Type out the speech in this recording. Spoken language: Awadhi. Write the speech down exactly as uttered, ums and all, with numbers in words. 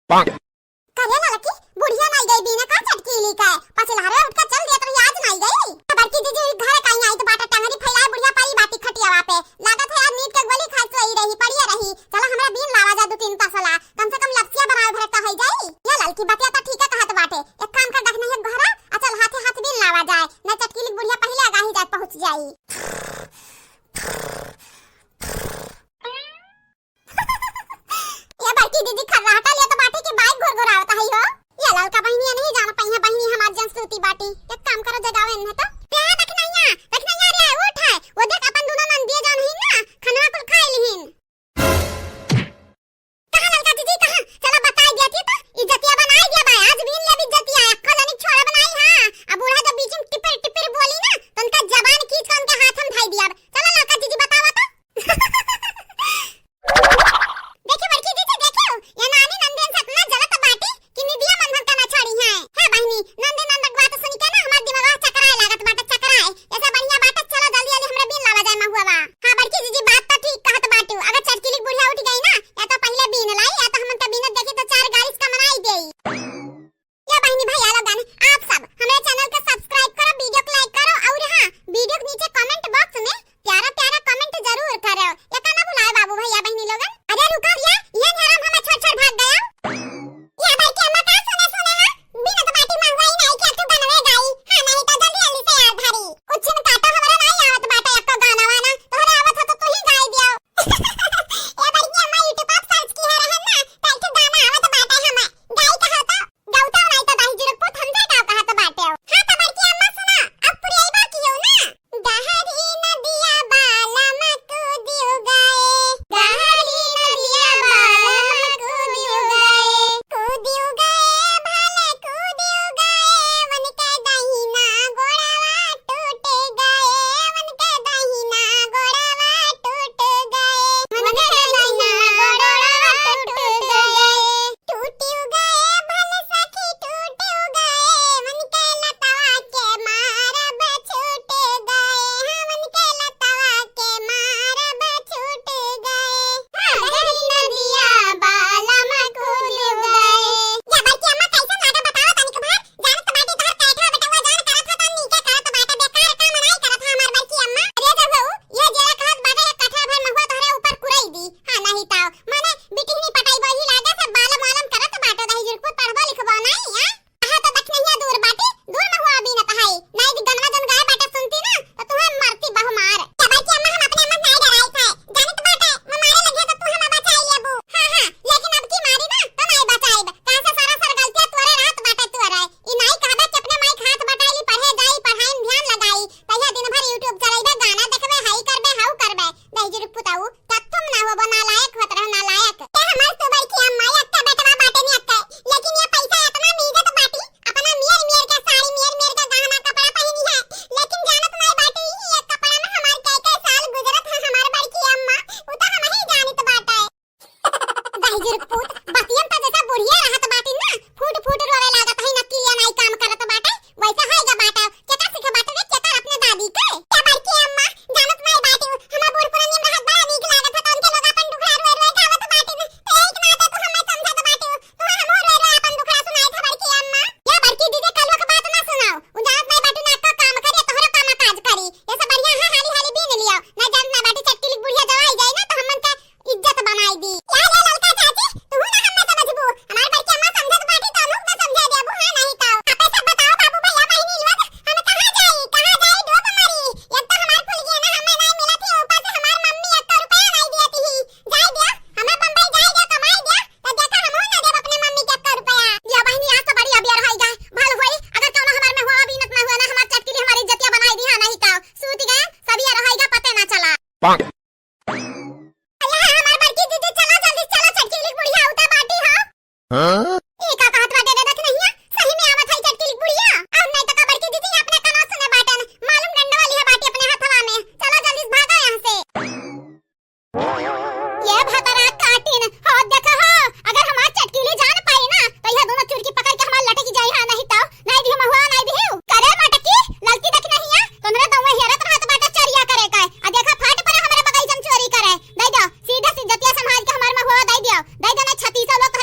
करे ललकी, बुढ़िया नाई गई बीने का चटकीली का? पछिलहरे उठ के चल दिया तो आज नाई गई। बड़की दीदी घरे कहीं आई तो बाटा टंगरी फैलाए बुढ़िया पड़ी बाटी खटियावा पे। लागत है आज नींद के गोली खाए सोई रही, पड़िया रही। चला हमरा बीन लावा जा दो तीन तसला, कम से कम लपसिया बनावे भरे तो हो जाई। ये ललकी बतिया तो ठीक है कहत बाटे। एक काम कर, देखने है घरा, आ चल हाथे हाथ बीन लावा जाए, न चटकीली बुढ़िया पहले आगाही जाए पहुँच जाई। ये बड़की दीदी खर्राटा लेत बाटे कि बाइक घुरघुरावत हई हो। ये ललका बहिनिया नहीं जान पइहे बहिनी हमार जन सूती बाटी। एक काम करो जगावे इन्हें तो। ए दखिनैया, दखिनैया रे उठ है। वो देख अपन दोनों नंदिया जान ही ना, खनवा कुल खाई लिहिन। कहाँ ललका दीदी कहाँ? चला बताई दिया थी तो इज्जतिया बनाई दिया बा। आज बीन ले भी इज्जतिया, अक्का जनी छोड़ा बनाई हाँ। अब बूढ़ा जब बीच में टिपिर टिपिर बोली ना तो उनका जबान खींच के उनके हाथ में धाई दिया। चला ललका दीदी बतावा तो। देखियो बड़की दीदी, देखियो, ये नानी नंदिन से इतना जलत बाटी कि निदिया मन भर का ना छोड़ी है। हे बहिनी, नंदिन नंदक बात सुन के ना हमार दिमाग चकराए लागत बाटे, चकराए। ऐसे बढ़िया बाटे, चलो जल्दी जल्दी हमरा बीन लावा जाए महुआ बा। हाँ बड़की दीदी, बात तो ठीक कहत बाटू। अगर चटकीली बुढ़िया उठ गई ना, या तो पहले बीन लाई, या तो हमन का बीनत देखी तो चार गाली से कमनाई देई। या बहिनी भैया लोगन, आप सब हमरे channel के subscribe करो, video को like करो और हाँ, video के नीचे comment box में प्यारा प्यारा comment जरूर करो। ये का ना भुलाए बाबू भैया बहिनी लोगन। अरे रुको भैया, ये हराम हमें छोड़ छोड़ भाग गया। या भाई के अम्मा का सुने सुने हाँ, बिना तो बाटी मंगवाई नहीं क्या तू बनवे गई। हाँ नहीं तो जल्दी जल्दी से यार धरी। उच्छिन काटो हमरा नहीं आवत बाटे एको गाना वाना, तोहरे आवत हो तो तू ही गाई दियो। ए बड़की अम्मा YouTube पर search की है रहन ना, तो एक ठो गाना आवत बाटे हमें, गाई कहो तो। गौतम नाई तो दही जुरुक पूत हमसे का कहत बाटे हो। हाँ तो बड़की अम्मा सुना, अब पुरियई बा की हो ना। गहरी नदिया बालम कूदियो गए, गहरी नदिया बालम कूदियो गए, कूदियो गए, भले कूदियो गए, उनके दहिना गोड़वा टूट गए, उनके दहिना गोड़वा टूट गए, उनके दहिना गोड़वा टूट गए। टूटियो गए भले सखी टूटियो गए, उनके लतवा के मारब छूट गए, हाँ, उनके लतवा के मारब छूट गए। हाँ, गहरी नदिया बालम कूदियो गए। या बड़की अम्मा कैसन लागे बतावा तनिक भर? जानत बाटी तोहर कैठवा बेटवा जान करत ह त नीके करत बाटे, बेकार काम नाई करत ह हमार बड़की अम्मा। अरे जब हो, ये जेरा कहत बाटे एक कठरा भर महुआ तोहरे ऊपर कुरई दी। हाँ, नहीं ताव। माने बिटिहनी पटाई बही लागे से बालम वालम करत बाटे, दही जुरपुत पढ़बो लिखबो नाई, हाँ? कहा तो दखनहिया दूर बाटे, दूर महुआ बीनत हई। नाई दी गनवा जन गाय बाटे सुनती ना, तो तुहे मरती बहुमार। क्या बड़की अम्मा हम अपने अम्मा से नाई डराई थे। जानत बाटे, वो मारे लगे तो तू हमें बचाई लेबू। हाँ, हाँ, लेकिन अब की मारी ना, तो नाई बचाई। कहाँ से सारा सर गलतियाँ तोरे रहत बाटे तोरे। ई नाई कहबे कि अपने माई के हाथ बटाई ली, पढ़े जाई, पढ़ाई में ध्यान लगाई। तहिया दिन भर YouTube चलइबे, गाना देखबे, हई करबे, हऊ करबे। दहिजुर पुताऊ, कत्थुम ना होबो, नालायक होत रहो, नालायक। ए हमार तू बड़की अम्मा, अक्का बेटवा बाटे नी अक्का। लेकिन ये पैसा इतना मीजत बाटी, अपना मियर मियर के साड़ी, मियर मियर के गहना कपड़ा पहिनी है। लेकिन जानत नाई बाटी, ई एक कपड़ा में हमार कई कई साल गुजरत है हमार बड़की अम्मा। उ तो हम ही जानित बाटे। दहिजुर पूत, बतियन त जैसा बुढ़िया रहत बाटी ना, फूट फूट रोवे लागत है, नक्किलिया नाई काम करत बाटे, वैसा है गा बाटे। केकर सीखे बाटे रे, केकर अपने दादी के? क्या बड़की अम्मा, जानत नाई बाटी, हमार बूढ़ पुरानिया में रहत बड़ा नीक लागत है, तो उनके लोग अपन दुखड़ा रोए रोए गावत बाटी ना, तो यही के नाते तू हमें समझत बाटी, तू हमहू रोए रोए अपन दुखड़ा सुनाई था बड़की अम्मा। क्या बड़की दीदी कलवा के बात ना सुनाओ, उ जानत नाई बाटी ना का काम करी, तोहरो काम काज करी, ऐसे बढ़िया है हाली हाली बीन लियो, ना जानत नाई बाटी चटकीली बुढ़िया जवाई जाई ना, तो हमन के इज्जत बनाई दी। या रे ललका चाची, तू ना हमें समझबू, हमार बड़की अम्मा समझत बाटी, तो हमहू के समझा देबू, हाँ नहीं तो। आपे सब बताओ बाबू भैया बहिनी लोग, हम कहाँ जाई, कहाँ जाई डोब मरी, एक तो हमार फुलगी ना हमें नहीं मिलत है, ऊपर से हमार मम्मी एक रुपया नहीं दियत ही। जाई दिया, हमें बम्बई जाई दिया, कमाई दिया, तो देखा हमहू ना देब अपने मम्मी के एक रुपया। या बहिनी आज तो बड़ी अबियर होई गा, भल होई, अगर कौनो हमार में हुआ बीनत ना हुआ ना, हमार चटकीली हमारी इज्जतिया बनाई दी, हाँ नहीं तो। सूत गए, सब ये रहेगा पते ना चला। अरे हाँ, हमार बड़की दीदी, चला जल्दी, चला, चटकीली बुढ़िया उता बाटी हो। हाँ? ई का कहत बाटे रे, देख नहीं है, सही में आवत है चटकीली बुढ़िया। और नहीं तो का बड़की दीदी अपने कनो सुने बाटन, मालूम डंडा वाली है बाटी अपने हथवा में। चला जल्दी से भागा यहाँ से। ये भतरा काटिन, हो देखा हो, अगर हमार चटकीली जान पाई ना, तो यह दोनों चुरकी पकड़ के हमार लटकी जाई, हाँ नहीं तो। नहीं दिहु महुआ, नहीं दिहु। करे मटकी, ललकी देख नहीं है, तोहरे दउए हेरत रहत बाटे चोरिया करे का। आ देखा फाट पर हमरे बगीचा में चोरी करे। दे दो, सीधा से जतिया संभाल के हमार महुआ दे दियो। दे दो ना छत्तीसो लोग